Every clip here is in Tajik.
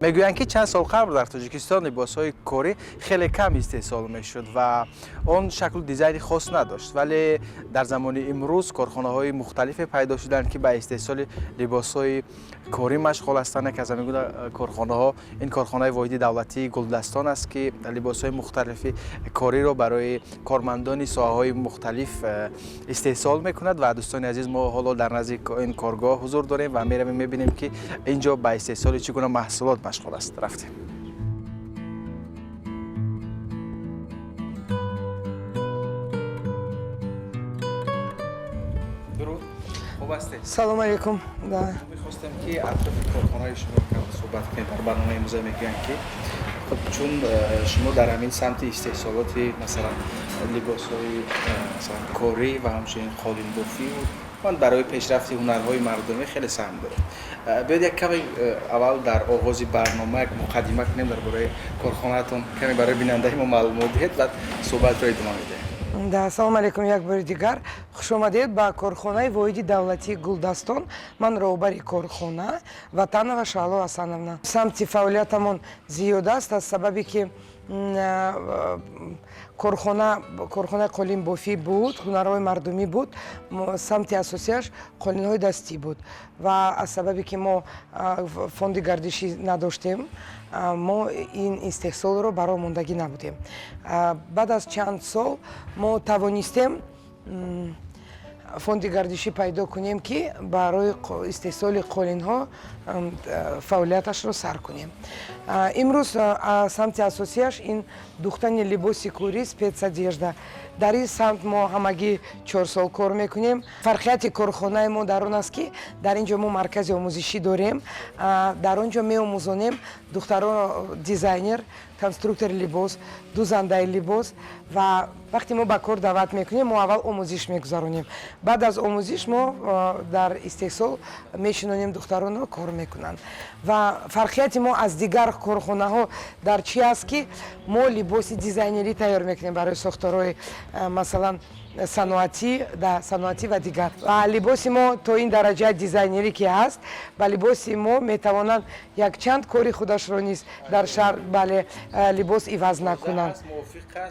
Мегӯянд, ки чанд сол қабл дар Тоҷикистон либосҳои корӣ хеле кам истеҳсол мешуд ва он шаклу дизайни хос надошт, вале дар замони имрӯз корхонаҳои мухталифе пайдо шуданд, ки ба истеҳсоли либосҳои корӣ машғул ҳастанд. Яке аз ҳамин гуна корхонаҳо ин корхонаи воҳиди давлатии Гулдастон аст, ки либосҳои мухталифи кориро барои кормандони соҳаҳои мухталиф истеҳсол мекунад. Ва, дӯстони азиз, мо ҳоло дар назди ин коргоҳ ҳузур дорем ва меравем, мебинем, ки ин ҷо ба истеҳсоли чӣ гуна маҳсулот машғул аст. Рафтем. Дуруд, хуб ҳастед? Салом алейкум. Да. Мехостем, ки атрофи корхонаи шумо кам суҳбат кунем дар барномаи имрӯза. Мегӯянд, ки хуб, чун шумо дар ҳамин самти истеҳсолоти, масалан, либосҳои масалан, корӣ ва ҳамчунин қолинбофию ман барои пешрафти ҳунарҳои мардумӣ хеле саҳм доред. Биёед, як каме аввал дар оғози барнома як муқаддима кунем дар бораи корхонаатон, каме барои бинандаи мо маълумот диҳед, баъд суҳбатро идома медиҳем. Да, салом алейкум як бори дигар. Хуш омадед ба корхонаи воҳиди давлатии Гулдастон. Ман роҳбари корхона Ватанова Шаҳло Ҳасановна. Самти фаъолиятамон зиёд аст, аз сабабе ки корхона корхонаи қолинбофӣ буд, ҳунарҳои мардумӣ буд, самти асосияш қолинҳои дастӣ буд ва аз сабабе ки мо фонди гардишӣ надоштем, мо ин истеҳсолро ба роҳ мондагӣ набудем. Баъд аз чанд сол мо тавонистем фонди гардишӣ пайдо кунем, ки барои истеҳсоли қолинҳо фаъолияташро сар кунем. Имрӯз самти асосияш ин духтани либоси корӣ, спецодежда. Дар ин самт мо ҳамагӣ 4 сол кор мекунем. Фарқияти корхонаи мо дар он аст, ки дар ин ҷо мо маркази омӯзишӣ дорем. Дар он ҷо меомӯзонем духтаронро: дизайнер, конструктори либос, дузандаи либос. Ва вақте мо ба кор даъват мекунем, мо аввал омӯзиш мегузаронем. Баъд аз омӯзиш мо дар истеҳсол мешинонем духтаронро, кор мекунанд. Ва фарқияти мо аз дигар корхонаҳо дар чи аст, ки мо либоси дизайнерӣ тайёр мекунем барои сохторҳои, масалан, саноатӣ да саноатӣ ва дигар. Ва либоси мо то ин дараҷаи дизайнерӣ ки ҳаст, ба либоси мо метавонанд якчанд кори худашро низ дар шаҳр, бале, либос иваз накунанд.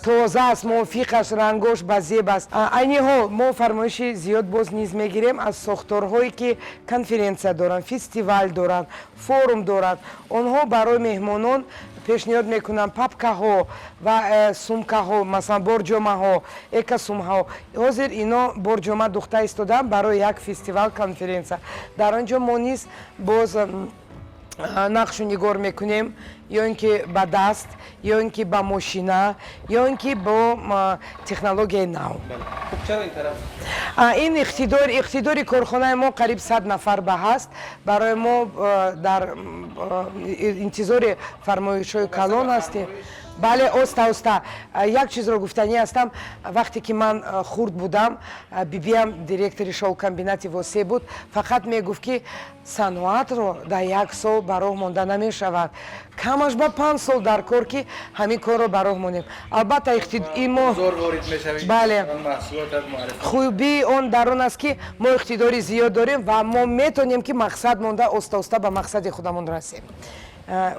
Тоза аст, мувофиқ аст, рангош ба зеб аст. Айни ҳол мо фармоиши зиёд боз низ мегирем аз сохторҳое, ки конференсия доранд, фестивал доранд, форум доранд. Онҳо барои меҳмонон пешниҳод мекунанд папкаҳо ва сумкаҳо, масалан, борҷомаҳо, экосумҳо. Ҳозир ино борҷома духта истодаанд барои як фестивал, конференсия. Дар он ҷо мо низ боз нақшу нигор мекунем, ё ин ки ба даст, ё ин ки ба мошина, ё ин ки бо технологияи нав. Хуб, чаро ин тараф? Ин иқтидори корхонаи мо қариб 100 нафар ба ҳаст. Барои мо дар интизори фармоишҳои калон ҳастем. Бале, оста оста. Як чизро гуфтанӣ ҳастам: вақте ки ман хурд будам, бибиям директори шовкомбинати Восе буд, фақат мегуфт, ки саноатро дар як сол ба роҳ монда намешавад, камаш ба 5 сол дар кор, ки ҳамин корро ба роҳ монем. Албатта, мо бозор ворид мешавед. Бале. Маҳсулотат муаррифӣ. Хубии он дар он аст, ки мо иқтидори зиёд дорем ва мо метавонем, ки мақсад монда, оста оста ба мақсади худамон расем.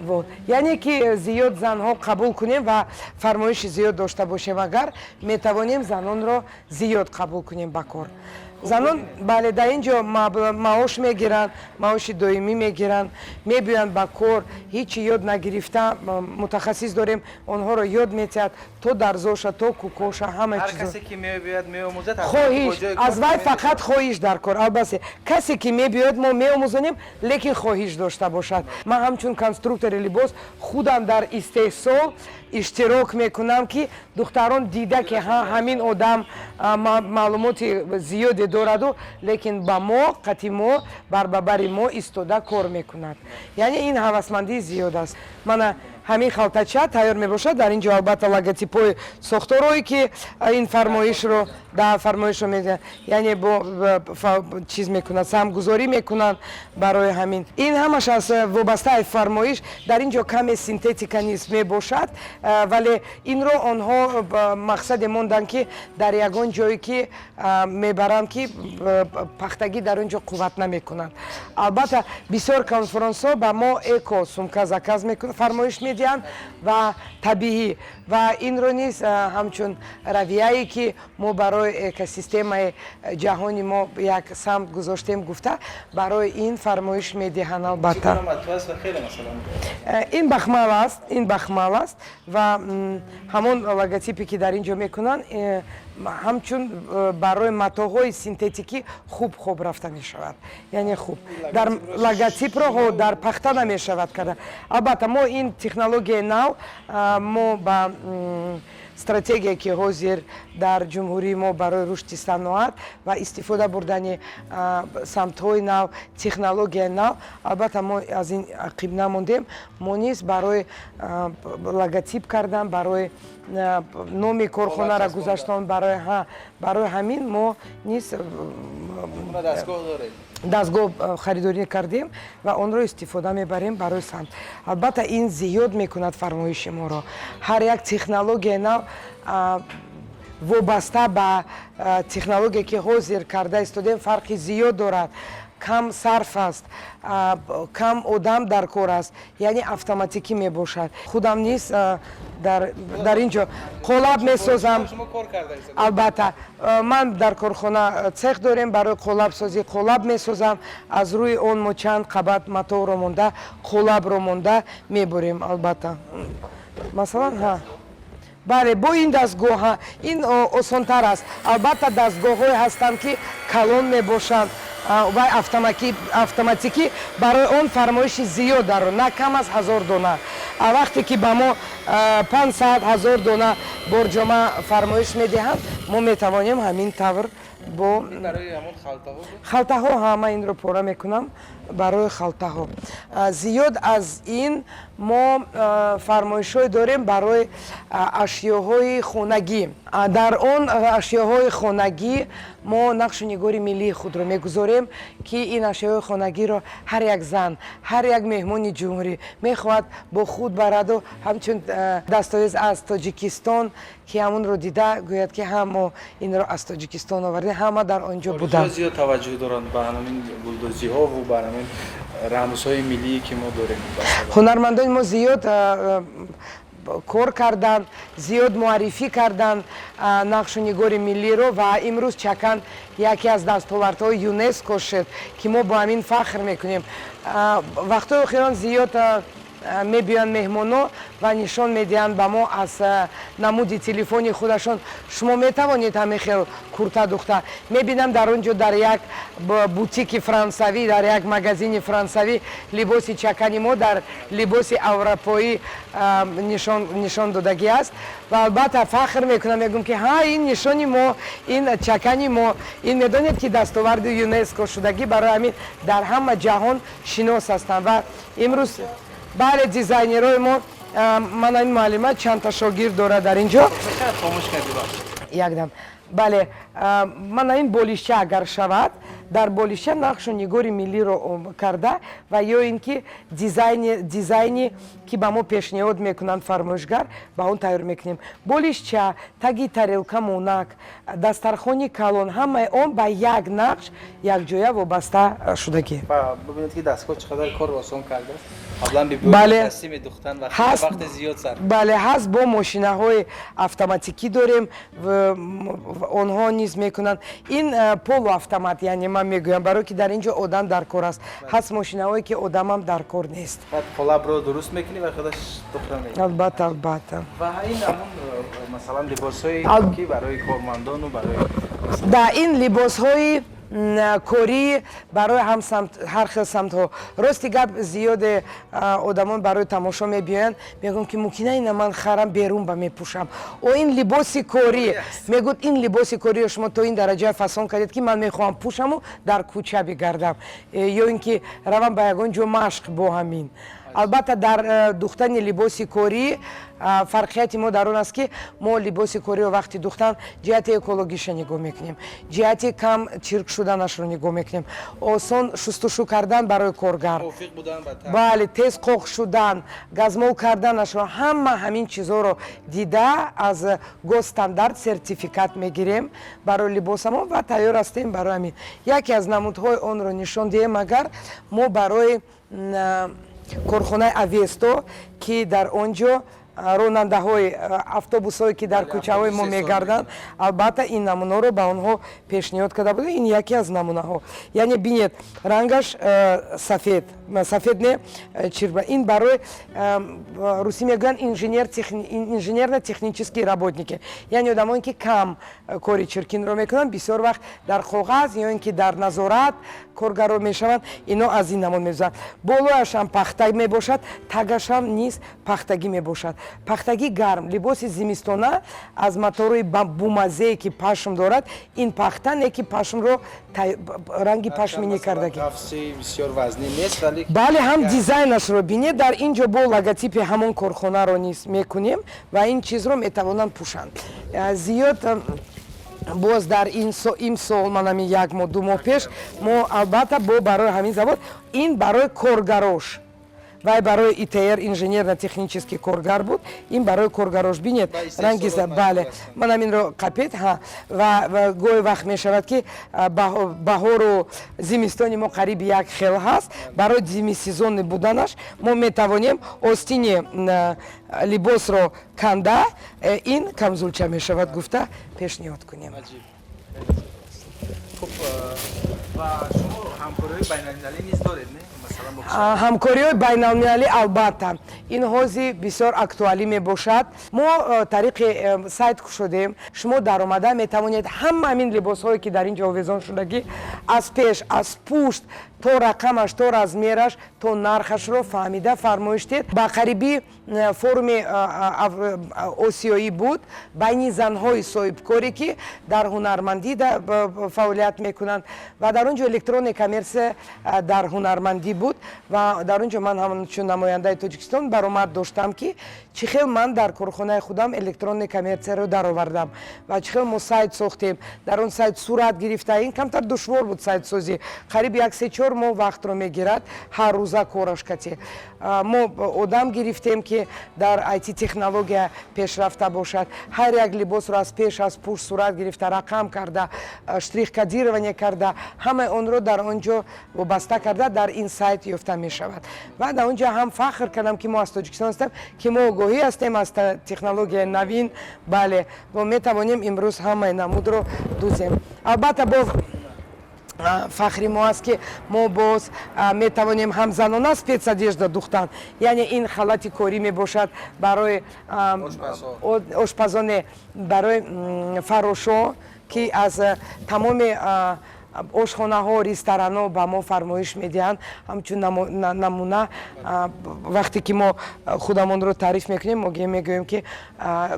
Вот, яъне ки зиёд занҳо қабул кунем ва фармоиши зиёд дошта бошем, агар метавонем, занонро зиёд қабул кунем ба кор. Занон, бале, дар ин ҷо маош мегиранд, маоши доимӣ мегиранд, мебиёянд ба кор, ҳичи ёд нагирифта. Мутахассис дорем, онҳоро ёд метиҳад, то дарзоша, то кӯкоша, ҳама ҳар чизо. Касе ки мебиёяд, меомӯзад. Хоҳиш аз вай, фақат хоҳиш дар кор. Албатта, касе ки мебиёяд, мо меомӯзонем, лекин хоҳиш дошта бошад. Ман ҳамчун конструктори либос худам дар истеҳсол иштирок мекунам, ки духтарон дида, ки ҳа, ҳамин одам маълумоти зиёде дораду, лекин ба мо қати мо бар ба бари мо истода кор мекунад. Яъне ин ҳавасмандии зиёд аст. Мана Ҳамин халтача тайёр мебошад. Дар ин ҷо, албатта, логотипҳои сохторҳое, ки ин фармоишро да фармоишро медиҳанд, яъне бо чиз мекунанд, саҳмгузорӣ мекунанд. Барои ҳамин ин ҳамаш аз вобастаи фармоиш. Дар ин ҷо каме синтетика низ мебошад, вале инро онҳо ба мақсаде монданд, ки дар ягон ҷое ки мебаранд, ки пахтагӣ дар он ҷо қувват намекунанд. Албатта, бисёр конференсҳо ба мо эко сумка заказ мекунанд, фармоиш медиҳанд ва табиӣ. Ва инро низ ҳамчун равияе, ки мо барои экосистемаи ҷаҳони мо як самт гузоштем гуфта, барои ин фармоиш медиҳанд, албатта. Ин бахмал аст, ин бахмал аст ва ҳамон логотипе, ки дар ин ҷо мекунанд, ҳамчун барои матоъҳои синтетикӣ хуб хоб рафта мешавад, яъне хуб дар логотипро дар пахта намешавад карда. Албатта, мо ин технологияи нав, мо ба стратегия, ки ҳозир дар ҷумҳурии мо барои рушди саноат ва истифода бурдани самтҳои нав, технологияи нав, албатта, мо аз ин ақиб намондем. Мо низ барои логотип кардан, барои номи корхонара гузаштан, барои ҳамин мо низ дастгоҳ харидорӣ кардем ва онро истифода мебарем барои самт. Албатта, ин зиёд мекунад фармоиши моро. Ҳар як технологияи нав вобаста ба технология, ки ҳозир карда истодем, фарқи зиёд дорад. Кам сарф аст, кам одам дар кор аст, яъне автоматикӣ мебошад. Худам низ дар ин ҷо қолаб месозам. Албатта, ман дар корхона цех дорем барои қолабсозӣ, қолаб месозам. Аз рӯи он мо чанд қабат матоъро монда, қолабро монда мебурем. Албатта, масалан, ҳа, бале, бо ин дастгоҳ ин осонтар аст. Албатта, дастгоҳҳое ҳастанд, ки калон мебошанд ва автоматикӣ. Барои он фармоиши зиёд дар на кам аз 1000 дона. Вақте ки ба мо 500, 1000 дона борҷома фармоиш медиҳанд, мо метавонем ҳамин тавр бо халтаҳо. Ҳама инро пора мекунам барои халтаҳо. Зиёд аз ин мо фармоишҳое дорем барои ашёҳои хонагӣ. Дар он ашёҳои хонагӣ мо нақшу нигори миллии худро мегузорем, ки ин ашёҳои хонагиро ҳар як зан, ҳар як меҳмони ҷумҳурӣ мехоҳад бо худ бараду ҳамчун дастовез аз Тоҷикистон, ки ҳамонро дида гӯяд, ки ҳа, мо инро аз Тоҷикистон овардем, ҳама дар он ҷо буданд. Зиёд таваҷҷӯҳ доранд ба ҳамин гулдозиҳову ба ҳамин рамзҳои миллие, ки мо дорем. Ҳунармандони мо зиёд кор карданд, зиёд муаррифӣ карданд нақшу нигори миллиро. Ва имрӯз чакан яке аз дастовардҳои ЮНЕСКО шуд, ки мо бо ҳамин фахр мекунем. Вақтҳои охирон зиёд мебиёянд меҳмонҳо ва нишон медиҳанд ба мо аз намуди телефони худашон: «Шумо метавонед ҳамин хел курта духта?» Мебинам, дар он ҷо, дар як бутики франсавӣ, дар як магазини франсавӣ либоси чакани мо дар либоси аврупоӣ нишон додагӣ аст. Ва, албатта, фахр мекунам, мегӯм, ки ҳа, ин нишони мо, ин чакани мо. Ин медонед, ки дастоварди ЮНЕСКО шудагӣ, барои ҳамин дар ҳама ҷаҳон шинос ҳастанд. Ва имрӯз, бале, дизайнерҳои мо, мана ин муаллима чандта шогирд дорад дар ин ҷо. Якдам, бале, мана ин болишча агар шавад, дар болишча нақшу нигори миллиро карда ва ё ин ки дизайне, ки ба мо пешниҳод мекунанд фармоишгар, ба он тайёр мекунем. Болишча, таги тарелка монак, дастархони калон, ҳамаи он ба як нақш якҷоя вобаста шудагӣ. Бибинед, ки дастгоҳ чӣ қадар корро осон кардааст. Бале, бале, ҳаст. Бо мошинаҳои автоматикӣ дорем, онҳо низ мекунанд. Ин полуавтомат, яъне ман мегӯям, барое ки дар ин ҷо одам дар кор аст. Ҳаст мошинаҳое, ки одамам дар кор нест. Қолабро дуруст мекунӣ ва худаш духта. Албатта, албатта. Ва ин ҳамон, масалан, либосҳое, ки барои кормандону барои Да, ин либосҳои корӣ барои ҳам ҳар хел самтҳо. Рости гап, зиёде одамон барои тамошо мебиёянд, мегӯям, ки мумкина ина ман харам, берун ба мепӯшам? О, ин либоси корӣ, мегӯд, ин либоси кориро шумо то ин дараҷа фасон кардед, ки ман мехоҳам пӯшаму дар кӯча бигардам, ё ин ки равам ба ягон ҷо машқ бо ҳамин. Албатта, дар духтани либоси корӣ фарқияти мо дар он аст, ки мо либоси кориро вақти духтан ҷиҳати экологиша нигоҳ мекунем, ҷиҳати кам чирк шуданашро нигоҳ мекунем, осон шустушу кардан барои коргар, бале, тез қоқ шудан, газмол карданашро, ҳама ҳамин чизҳоро дида, аз госстандарт сертификат мегирем барои либосамон ва тайёр ҳастем барои ҳамин. Яке аз намудҳои онро нишон диҳем агар, мо барои корхонаи Авесто, ки дар он ҷо ронандаҳои автобусҳое, ки дар кӯчаҳои мо мегарданд, албатта, ин намунаро ба онҳо пешниҳод карда будем. Ин яке аз намунаҳо, яъне бинед, рангаш сафед, сафед не, чирба. Ин барои, русӣ мегӯянд, инженерно-технические работники, яъне одамоне, ки кам кори чиркинро мекунанд, бисёр вақт дар коғаз ё ин ки дар назорат коргаро мешаванд, ино аз ин намуд мезананд. Болояшам пахта мебошад, тагашам низ пахтагӣ мебошад, пахтагӣ гарм, либоси зимистона аз маторои бумазее, ки пашм дорад. Ин пахта не, ки пашмро ранги пашминӣ кардагӣ. Бале, ҳам дизайнашро бинед. Дар ин ҷо бо логотипи ҳамон корхонаро низ мекунем ва ин чизро метавонанд пӯшанд. Зиёд боз дар имсол, манами як моҳ, 2 моҳ пеш мо, албатта, бо барои ҳамин завод, ин барои коргарош, вай барои ИТР, инженерно-технический коргар буд, ин барои коргарош. Бинед, ранги, бале, ман ҳаминро қапед. Ҳа, ва гоҳе вақт мешавад, ки баҳору зимистони мо қариби як хел ҳаст. Барои зимисезонный буданаш мо метавонем остини либосро канда, ин камзулча мешавад гуфта пешниҳод кунем. Хуб, ва шумо ҳамкориҳои байналмилалӣ низ доред, не? Ҳамкориҳои байналмилалӣ, албатта, ин ҳози бисёр актуалӣ мебошад. Мо тариқи сайт кушодем, шумо даромада метавонед ҳама ҳамин либосҳое, ки дар ин ҷо овезон шудагӣ, аз пеш, аз пушт, то рақамаш, то размераш, то нархашро фаҳмида фармоиш диҳед. Ба қарибӣ форуми осиёӣ буд байни занҳои соҳибкоре, ки дар ҳунармандӣ фаъолият мекунанд, ва дар он ҷо электронная коммерция дар ҳунармандӣ буд. Ва дар он ҷо ман ҳамчун намояндаи Тоҷикистон баромад доштам, ки чӣ хел ман дар корхонаи худам электронная коммерцияро даровардам ва чӣ хел мо сайт сохтем, дар он сайт сурат гирифта. Ин камтар душвор буд, сайтсозӣ қариб як 3-4 моҳ вақтро мегирад, ҳар рӯза кораш кати. Мо одам гирифтем, ки дар IT технология пешрафта бошад, ҳар як либосро аз пеш, аз пушт сурат гирифта, рақам карда, штрих-кодирование карда, ҳамаи онро дар он ҷо вобаста карда, дар ин сайт ёфта мешавад. Ва дар он ҷо ҳам фахр кардам, ки мо аз Тоҷикистон ҳастем, ки мо огоҳӣ ҳастем аз технологияи навин. Бале, мо метавонем имрӯз ҳамаи намудро дузем. Албатта, бо фахри мо аст, ки мо боз метавонем ҳам занона спецодежда духтан, яъне ин халати корӣ мебошад барои ошпазоне, барои фарошо, ки аз тамоми ошхонаҳо, ресторанҳо ба мо фармоиш медиҳанд. Ҳамчун намуна, вақте ки мо худамонро таъриф мекунем, мо мегӯем, ки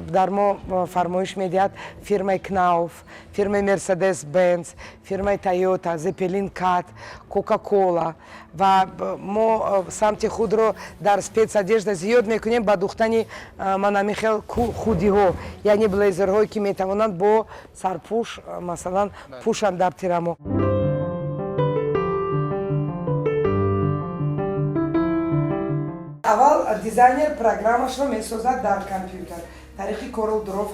дар мо фармоиш медиҳад фирмаи Кнауф, фирмаи Мерседес Бенз, фирмаи Тойота, Зепелин Кат, Кока Кола. Ва мо самти худро дар спецодежда зиёд мекунем ба духтани манами хел худиҳо, яъне блейзерҳое, ки метавонанд бо сарпӯш, масалан, пӯшанд дар тирамоҳ. Аввал дизайнер программашро месозад дар компютер тариқи Corel Draw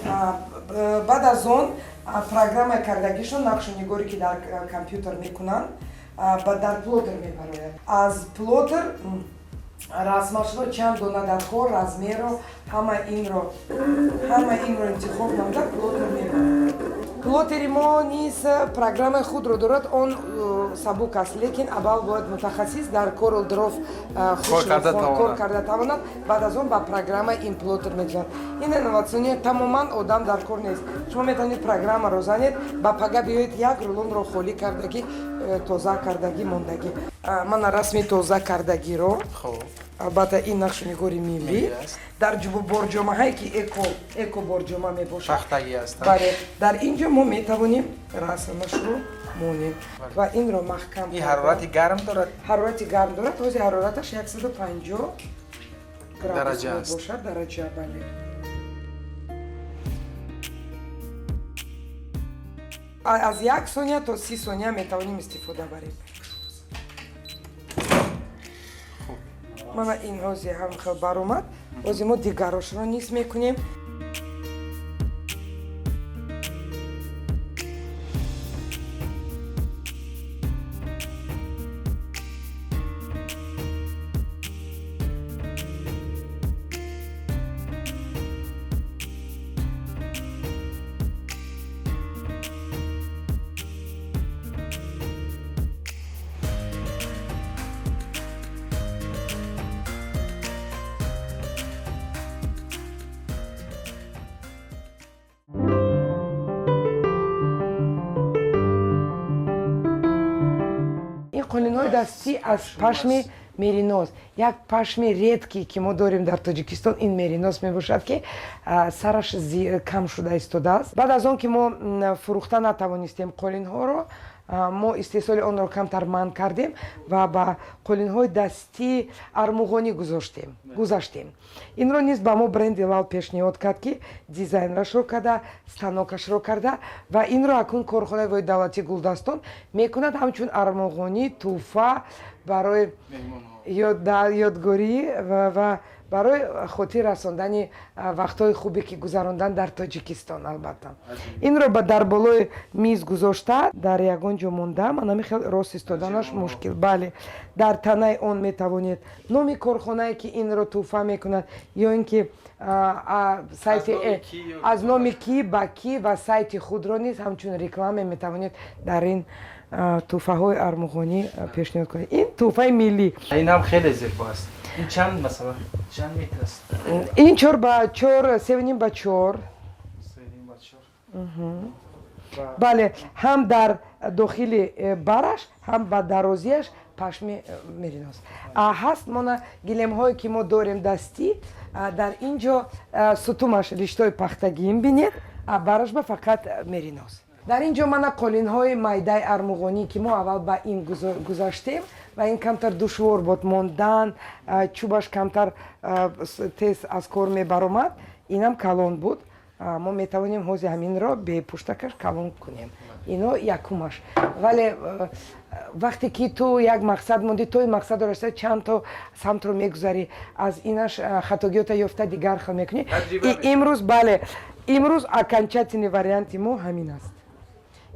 7. Баъд аз он программаи кардагишон, нақшу нигоре, ки дар компютер мекунанд, дар плотер мебарояд. Аз плотер расмашро, чанд дона дар кор, размерро, ҳама инро интихоб намуда, плотер мебарад. Плотери мо низ программаи худро дорад, он сабук аст, лекин аввал бояд мутахассис дар Corel Draw кор карда тавонад, баъд аз он ба программаи ин плотер мегузарад. Ин инноватсионӣ, тамоман одам дар кор нест. Шумо метавонед программаро занед, ба пага биёед, як рулонро холӣ кардагӣ, тоза кардагӣ мондагӣ. Мана расми тоза кардагиро, албатта, ин нақшу нигори миллӣ дар борҷомаҳае, ки эко борҷома мебошад. Пахтагӣ ҳастанд. Бале, дар ин ҷо мо метавонем расмашро монем ва инро маҳкам. Ин ҳарорати гарм дорад? Ҳарорати гарм дорад. Ҳозир ҳарораташ 150 дараҷа аст. Бошад, дараҷа, бале. Аз 1 сония то 30 сония метавонем истифода барем. Мана ин ҳозир ҳам хел баромад. Ҳозир мо дигарошро низ мекунем. Ин қолинҳои дастӣ аз пашми меринос, як пашми редкий, ки мо дорем дар Тоҷикистон, ин меринос мебошад, ки сараш кам шуда истодааст. Баъд аз он ки мо фурӯхта натавонистем қолинҳоро, мо истеҳсоли онро камтар манъ кардем ва ба қолинҳои дастии армуғонӣ гузоштем, гузаштем. Инро низ ба мо бренди Лал пешниҳод кард, ки дизайнрашро карда, станокашро карда, ва инро акнун корхонаи воҳиди давлатии Гулдастон мекунад ҳамчун армуғонӣ, тӯҳфа барои ёдгорӣ ва барои хотир расондани вақтҳои хубе, ки гузарондан дар Тоҷикистон. Албатта, инро дар болои миз гузошта, дар ягон ҷо монда, ман хел рост истоданаш мушкил. Бале, дар танаи он метавонед номи корхонае, ки инро тӯҳфа мекунад, ё ин ки сайти, аз номи ки ба ки, ва сайти худро низ ҳамчун реклама метавонед дар ин тӯҳфаҳои армуғонӣ пешниҳод кунед. Ин тӯҳфаи миллӣ. Ин ҳам хеле зебо аст. Ин чанд, масалан, чанд метр аст? Ин 4 ба 4, 3,5 ба 4. 3,5 ба 4. Бале, ҳам дар дохили бараш, ҳам ба дарозиаш пашми меринос ҳаст. Мона гилемҳое, ки мо дорем дастӣ, дар ин ҷо сутумаш риштои пахтагиим, бинед, бараш ба фақат меринос. Дар ин ҷо мана қолинҳои майдаи армуғонӣ, ки мо аввал ба ин гузаштем ва ин камтар душвор буд мондан, чӯбаш камтар тез аз кор мебаромад. Инам калон буд. Мо метавонем ҳозир ҳаминро бепуштакаш калон кунем. Ино якумаш. Вале вақте ки ту як мақсад мондӣ, то ин мақсадро расида чандто самтро мегузарӣ, аз инаш хатогиёта ёфта, дигар хел мекунӣ. Имрӯз, бале, имрӯз окончательный варианти мо ҳамин аст,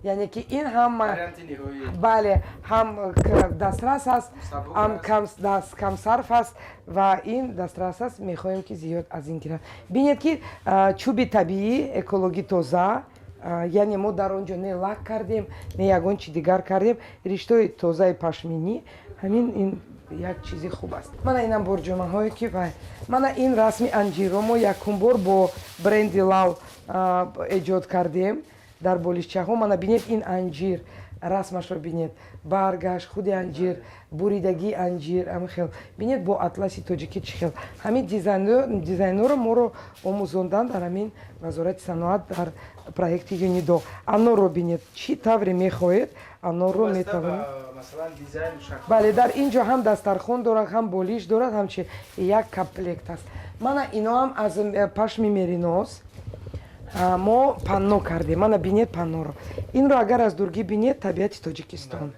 яъне ки ин ҳам, бале, ҳам дастрас аст, ҳам камсарф аст ва ин дастрас аст. Мехоҳем, ки зиёд аз ин гирад. Бинед, ки чӯби табиӣ, экологӣ тоза, яъне мо дар он ҷо не лак кардем, не ягон чи дигар кардем, риштои тозаи пашминӣ. Ҳамин ин як чизи хуб аст. Мана инам борҷомаҳое, ки вай, мана ин расми анҷирро мо якум бор бо бренди Лал эҷод кардем дар болишчаҳо. Мана бинед, ин анҷир расмашро бинед, баргаш, худи анҷир, буридагии анҷир, ҳама хел. Бинед, бо атласи тоҷикӣ чӣ хел. Ҳамин дизайнҳоро моро омӯзондан дар ҳамин Вазорати саноат, дар проекти ЮНИДО. Анорро бинед, чӣ тавре мехоҳед, анорро метавонед. Бале, дар ин ҷо ҳам дастархон дорад, ҳам болиш дорад, ҳам чи, як комплект аст. Мана ино ҳам аз пашми меринос мо панно кардем. Мана бинед панноро. Инро агар аз дургӣ бинед, табиати Тоҷикистон,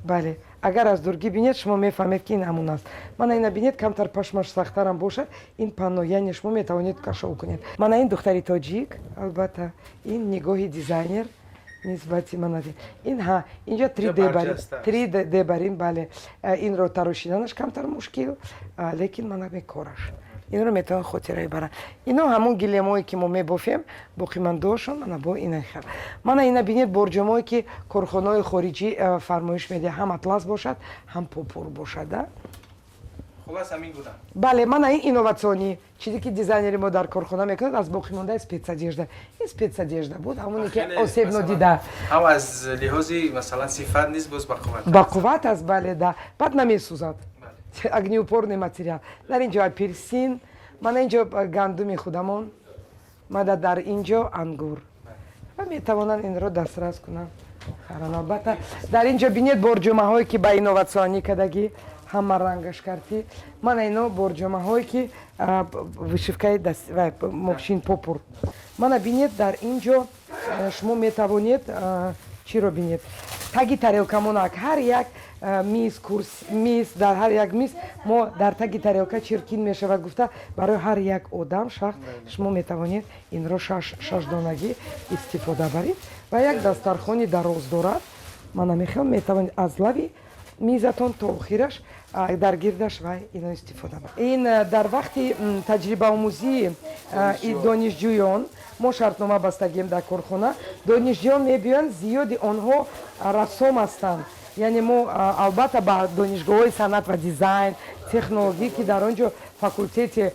бале, агар аз дургӣ бинед, шумо мефаҳмед, ки ин ҳамун аст. Мана ина бинед, камтар пашмаш сахтарам бошад, ин панно, яъне шумо метавонед кашол кунед. Мана ин духтари тоҷик, албатта, ин нигоҳи дизайнер нисбати мана ин. Ҳа, инҷа 3D барин, бале. Инро тарошиданаш камтар мушкил, лекин мана мекораш. Инро метавон хотираи баранд. Ино ҳамон гилемое, ки мо мебофем, боқимандаошон мана бо ина хел. Мана ина бинед, борҷомое, ки корхонаҳои хориҷӣ фармоиш медиҳад, ҳам атлас бошад, ҳам попур бошад. Хулас, ҳамин гуна. Бале, мана ин инноватсионӣ чизе, ки дизайнери мо дар корхона мекунад аз боқимондаи спецодежда. Ин спецодежда буд, ҳамоне ки осеб нодида. Ҳам аз лиҳози, масалан, сифат низ боз бақувват. Бақувват аст, бале, да, баъд намесӯзад, огнеупорный материал. Дар ин ҷо апельсин, мана ин ҷо гандуми худамон, мана дар ин ҷо ангур, ва метавонанд инро дастрас кунанд, харанд. Албатта, дар ин ҷо бинед, борҷумаҳое, ки ба инноватсионӣ кардагӣ, ҳама рангаш картӣ. Мана ино борҷомаҳое, ки вышивкаи мошин попур. Мана бинед, дар ин ҷо шумо метавонед чиро бинед: таги тарелкамонак, ҳар як миз, курс, миз, дар ҳар як миз мо дар таги тарелка чиркин мешавад гуфта, барои ҳар як одам, шахс, шумо метавонед инро шашдонагӣ истифода баред. Ва як дастархони дароз дорад. Мана мехел метавонед аз лави мизатон то охираш дар гирдаш вай ино истифода баред. Ин дар вақти таҷрибаомӯзии донишҷӯён мо шартнома бастагием дар корхона. Донишҷӯён мебиёянд, зиёди онҳо рассом ҳастанд. Яъне мо албатта ба донишгоҳҳои санъат ва дизайн, технологӣ, ки дар он ҷо факултети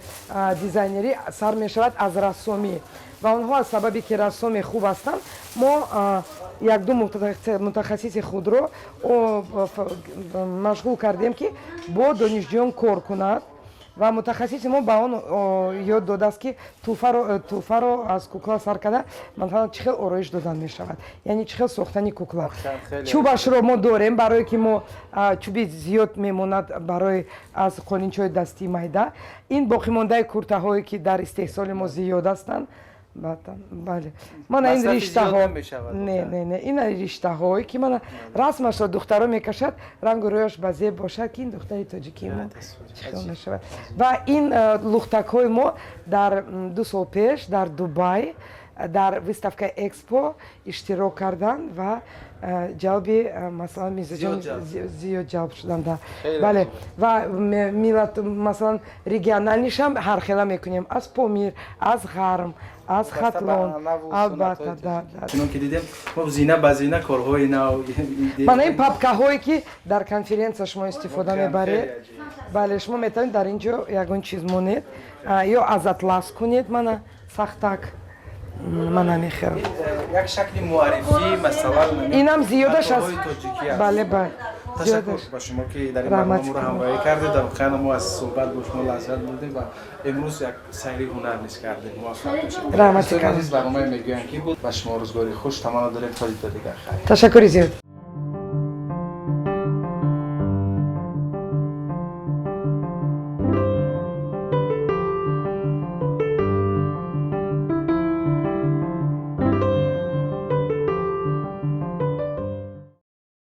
дизайнерӣ сар мешавад аз рассомӣ, ва онҳо аз сабабе ки рассоми хуб ҳастанд, мо якду мутахассиси худро машғул кардем, ки бо донишҷӯён кор кунад. Ва мутахассиси мо ба он ёд додааст, ки тӯҳфаро аз кукла сар карда, масалан, чӣ хел ороиш додан мешавад, яъне чӣ хел сохтани кукла. Чӯбашро мо дорем, барое ки мо чӯби зиёд мемонад барои аз қолинчаҳои дастии майда. Ин боқимондаи куртаҳое, ки дар истеҳсоли мо зиёд ҳастанд. Бале, мана ин риштаҳо. Не, не, не, ин риштаҳое, ки мана расмашро духтаро мекашад, рангу рӯяш ба зеб бошад, ки ин духтари тоҷикии мо чӣ хел мешавад. Ва ин лухтакҳои мо дар 2 сол пеш дар Дубай дар выставкаи Экспо иштирок карданд ва ҷалби, масалан, мизоҷон зиёд ҷалб шуданд. Бале, ва миллат, масалан, региональный шам ҳархела мекунем: аз Помир, аз Ғарм, аз Хатлон, албатта. Чунон ки дидем, мо зина ба зина корҳои нав. Мана ин папкаҳое, ки дар конференсия шумо истифода мебаред. Бале, шумо метавонед дар ин ҷо ягон чиз монед ё аз атлас кунед. Мана сахтак, мана мехел. Як шакли муаррифӣ, масалан. Инам зиёдаш аз бале, бале. Ташаккур ба шумо, ки дар ин барнома моро ҳамроҳӣ кардед. Дар воқеан мо аз суҳбат бо шумо лаззат бурдем ва имрӯз як сайри ҳунар низ кардем. Муваффақ бошед. Раҳмати. Азиз, барномаи «Мегӯянд, ки» буд. Ба шумо рӯзгори хуш таманно дорем. То дидор дигар, хайр. Ташаккури зиёд.